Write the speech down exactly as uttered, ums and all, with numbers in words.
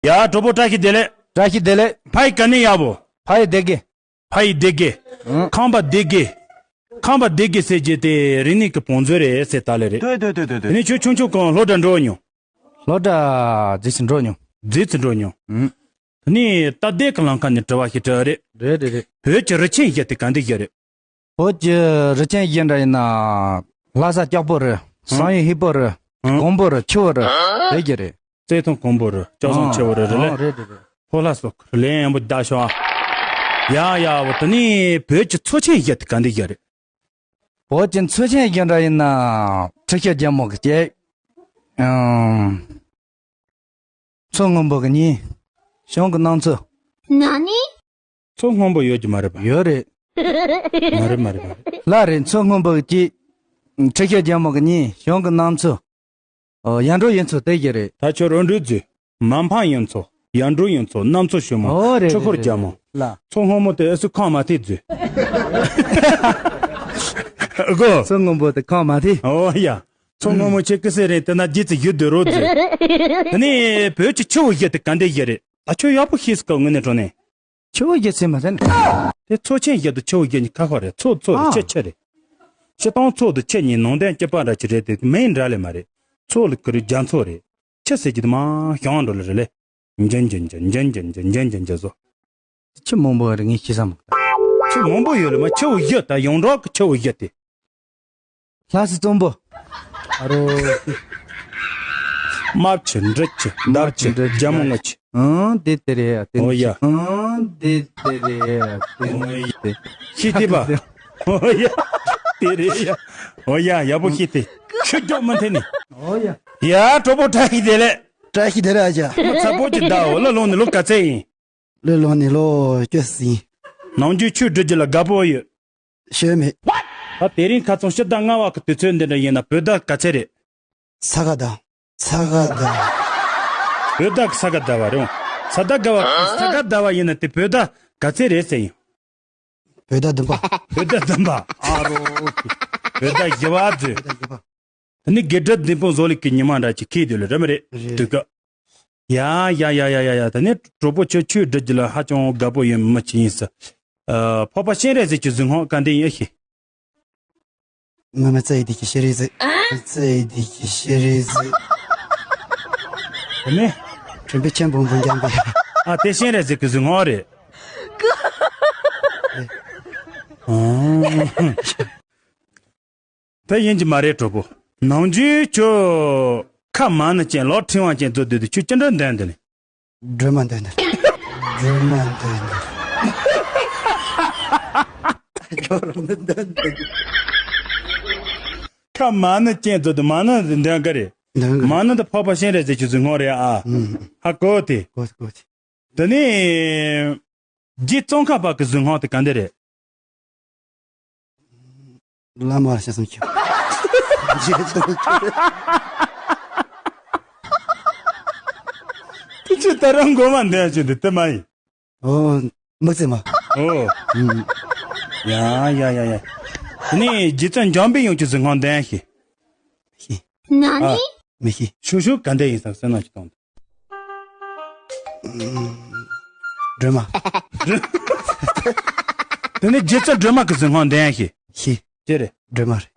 ཡ་གྲོགས་པོ་བཀྲ་ཤིས་བདེ་ལེགས། བཀྲ་ཤིས་བདེ་ལེགས། ཕ་ཡི་ག་ནས་ཡག་པོ། ཕ་ཡི་བདེ་གི། ཕ་ཡི་བདེ་གི། ཨང་། ཁམས་པ་བདེ་གི། ཁམས་པ་བདེ་གི་ཟེར་རྒྱུ་དེ་རིག་གནས་ཀྱི་བང་མཛོད་རེད་ཟེར་ད་ལེ་རེད། ལྟོས་ལྟོས་ལྟོས་ལྟོས་ལྟོས། དེ་ནས་ཁྱོད་ཆུང་ཆུང་གང་སློབ་གྲྭ་འགྲོ་མྱོང་། སློབ་གྲྭ་རྗེས་སུ་འགྲོ་མྱོང་། རྗེས་སུ་འགྲོ་མྱོང་། ཨང་། དེ་ནས་ད་ལྟའི་གི་ལམ་ཁ་ནས་དྲི་བ་ཞིག་དྲི་ཨ་རེད། རེད་རེད་རེད། བོད་ཀྱི་རི་ཆེན་བཞི་དེ་ག་འདི་བཞི་རེད། བོད་ཀྱི་རི་ཆེན་བཞི་འདྲ་ཡིན་ན། ལྷ་ས་སྐྱོག་པོ་རི། ཨང་། བསམ་ཡས་ཧི་པོ་རི། ཨང་། གོང་པོ་རི། ཆུ་བོ་རི། དེ་བཞི་རེད། རྩེ་ཐང་གོང་པོ་རི། ལྕགས་ཟམ་ཆུ་བོ་རི་རེད་ལེ། ཨང་། རེད་རེད་རེད། ཕོ་ལྷ་སོགས་ལན་ཡང་པོ་བདའ་ཤོག་ཡ་ཡ་བོ་དེ་ནས་བོད་ཀྱི་མཚོ་ཆེན་བཞི་དེ་ག་འདི་བཞི་རེད། བོད་ཀྱི་མཚོ་ཆེན་བཞི་འདྲ་ཡིན་ན། ཁྲི་ཤོད་རྒྱལ་མོ་གི་གཅིག་ཨང་། མཚོ་སྔོན་པོ་གི་གཉིས། གཞུང་གི་གནམ་མཚོ། ན་ནི། མཚོ་སྔོན་པོ་ཡོད་ཀྱི་མ་རེད་པ། ཡོད་རེད། མ་རེད་མ་རེད་མ་རེད། ལ་རེད། མཚོ་སྔོན་པོ་གི་གཅིག་ཁྲི་ཤོད་རྒྱལ་མོ་གི་གཉིས། གཞུང་གི་གནམ་མཚོ། ཨོ། ཡར་འབྲོག་གཡུ་མཚོ་དེ་བཞི་རེད། ད་ཁྱོད་རོ་འགྲོས་རྫུས། མ་ཕམ་གཡུ་མཚོ། ཡར་འབྲོག་གཡུ་མཚོ། གནམ་མཚོ་ཞོལ་མོ། ཨོ་རེད་ཁྲི་ཕུར་རེད་རྒྱལ་མོ། རེད་ལ། མཚོ་སྔོན་མོ་དེ་ཨེ་སུ་ཁང་མ་ཐེ་རྫུས། གོ། མཚོ་སྔོན་པོ་དེ་ཁང་མ་ཐེ། ཨོ་ཡ། མཚོ་སྔོན་མོ་ཁྱེད་ཀི་སེ་རེད་དེ་ན་རྗེས་ཚེ་ཡུལ་སྡོད་རོགས་རྫུས། དེ་ནས་བོད་ཀྱི་ཆུ་བོ་བཞི་དེ་ག་འདི་བཞི་རེད། ད་ཁྱོད་ཡག་པོ་ཤེས་སི་ཀ་དངོས་གནས་དྲང་གནས། ཆུ་བོ་བཞི་ཟེར་མ་ཟེར་ནས། དེ་མཚོ་ཆེན་བཞི་དང་ཆུ་བོ་བཞི་གཉིས་ཁ་ཁ་རེད། མཚོ་མཚོ་རེད། ཨ། ཆུ་ཆུ་རེད། སྤྱིར་བཏང་མཚོ་དང་ཆུ་གཉིས་ནང་དོན་གཅིག་པ་འདྲ་ཅིག་རེད་དེ་མིང་འདྲ་ལེ་མ་རེད། མཚོ་ལ་ཁུ་རུ་རྒྱ་མཚོ་རེད། ཆུ་ཟེར་གྱི་དེ་མ་ཞང་འགྲོ་ལེ་རེད་ལེ། འཇན་འཇན་འཇན་འཇན་འཇན་འཇན་འཇན་འཇན་འཇན་བཟོ། ཆུ་མང་པོ་རེད་ངས་ཤེས་ས་མ། ཆུ་མང་པོ་ཡོད་ལེ་མ་ཆུ་བོ་བཞི་ད་ཡོངས་གྲགས་ཀྱི་ཆུ་བོ་བཞི་དེ། ལྷ་སའི་གཙང་པོ། ཨ་རོ། རྨ་ཆུ། འབྲི་ཆུ། རྨ་ཆུ། འབྲི་ཆུ། རྒྱལ་མོ་རྔུལ་ཆུ། ཨང་། དེ་དེ་རེད་ཡ། དེ་ཨོ་ཡ། ཨང་། དེ་དེ་རེད་ཡ། དེ་ཨོ་ཡ། དེ། ཤི་དེ་པ། ཨོ་ཡ། དེ་རེད་ཡ། ཨོ་ཡ། ཡག་པོ་ཤི་དེ། ཤི་རྒྱོག་མི་འཐེན་ནི། ཨོ་ཡ། ཡ་གྲོགས་པོ་བཀྲ་ཤིས་བདེ་ལེགས། བཀྲ་ཤིས་བདེ་ལེགས་ཨ་ཅག་མ་ཚ་པོ་ཅི་ད་འོ་ལ་ལོང་ནི་ལོ་ག་ཚད་ཡིན། ལོ་ལོང་ནི་ལོ་བཅུ་ཟིན། ནམ་རྒྱུན་ཆོས་སྒྲུབ་རྒྱུ་ལ་དགའ་པོ་ཡོད། ཤེས་མེད། ད་དེ་རིང་ཁ་སང་ཕྱི་ཟླ་ལྔ་བ་གི་དུས་ཚོད་འདི་འདྲ་ཡིན་ན་བོད་ཟླ་ག་ཚད་རེད། ས་ག་ཟླ། ས་ག་ཟླ། བོད་ཟླ་གི་ས་ག་ཟླ་བ་རེད་འོང་། ས་ཟླ་དགའ་བ་ས་ག་ཟླ་བ་ཡིན་ན་དེ་བོད་ཟླ་ག་ཚད་རེད་ཟེར་ཡིན། བོད་ཟླ་བདུན་པ། བོད་ཟླ་བདུན་པ། ཨ་རོ། བོད་ཟླ་བཞི་བ་ཟེར། བོད་ཟླ་བཞི་པ། ད་ནི་དགེ་སྒྲུབ་བདུན་ཕུང་བཟོ་ལས་ཀྱི་ཉི་མ་འདྲ་ཅིག་ཁེལ་དུས་ལ་རེད་མ་རེད། རེད། དུས་སྐབས། ཡ་ཡ་ཡ་ཡ་ཡ་ཡ། ད་ནི་གྲོགས་པོ་ཁྱོད་ཆོས་སྒྲུབ་རྒྱུ་ལ་ཧ་ཅང་དགའ་པོ་ཡིན་མི་ཅིག་ཡིན་ས། ཨ། འཕགས་པ་སྤྱན་རས་གཟིགས་ཀྱི་གཟིགས་སྔགས་ག་འདི་ཡིན་ཨེ་ཤེས། མི་མི་ཚེ་ཡི་དུས་ཀྱི་ཤེས་རིག་ཟིག་མི་ཚེ་ཡི་དུས་ཀྱི་ཤེས་རིག་ཟིག་དེ་ནི། དྲན་པའི་ཆེན་པོ་འབུམ་རྒྱན་པའི། ཨ་དེ་སྤྱན་རས་གཟིགས་ཀྱི་གཟིགས་སྔགས་རེད། ཨང་། དེ་ཡིན་གྱི་མ་རེད་གྲོགས་པོ། ནམ་རྒྱུན་ཁྱོད་ཁ་མ་ཎི་ཅན་ལག་ཕྲེང་བ་ཅན་བཟོ་སྡོད་དུས་ཁྱོད་ཅི་འདྲ་འདོན་འདི་ནི། སྒྲོལ་མ་འདོན་འདི། སྒྲོལ་མ་འདོན་འདི། སྒྲོལ་མ་འདོན་འདི། ཁ་མ་ཎི་ཅན་བཟོ་སྡོད་མ་ཎི་འདོན་ག་རེད། འདོན་ག་རེད། མ་ཎི་འདི་འཕགས་པ་སྤྱན་རས་གཟིགས་ཀྱི་གཟིགས་སྔགས་རེད་ཨ། ཨུམ། ཧ་གོ་དེ། གོ་གོ་དེ། དེ་ནས། རྗེ་ཙོང་ཁ་པ་གི་གཟིགས་སྔགས་དེ་ག་འདི་རེད། བླ་མ་ལ་ཞེ་སུམ་ཅུ། རྗེ་ཙོང་ཁ། དེ་ཆོས་ད་རང་མགོ་མ་འདོན་ཞིག་འདི་དེ་མ་ཡིན། ཨོ། མིག་རྩེ་མ། ཨོ། ཨུམ། ཡ་ཡ་ཡ་ཡ། དེ་ནས་རྗེ་བཙུན་འཇམ་པའི་དབྱངས་ཀྱི་གཟིགས་སྔགས་འདོན་ཞིག་ཤེས། ན་ནི། མི་ཤེས། ཤུ་ཤུ་ག་འདྲ་ཡིན་ས་བསོད་ནམས་ཀྱི་སྟོང་། སྒྲོལ་མ། དེ་ནི་རྗེ་བཙུན་སྒྲོལ་མ་གི་གཟིགས་སྔགས་འདོན་ཡང་ཤེས། ཤེས། ཅི་རེད། སྒྲོལ་མ་རེད།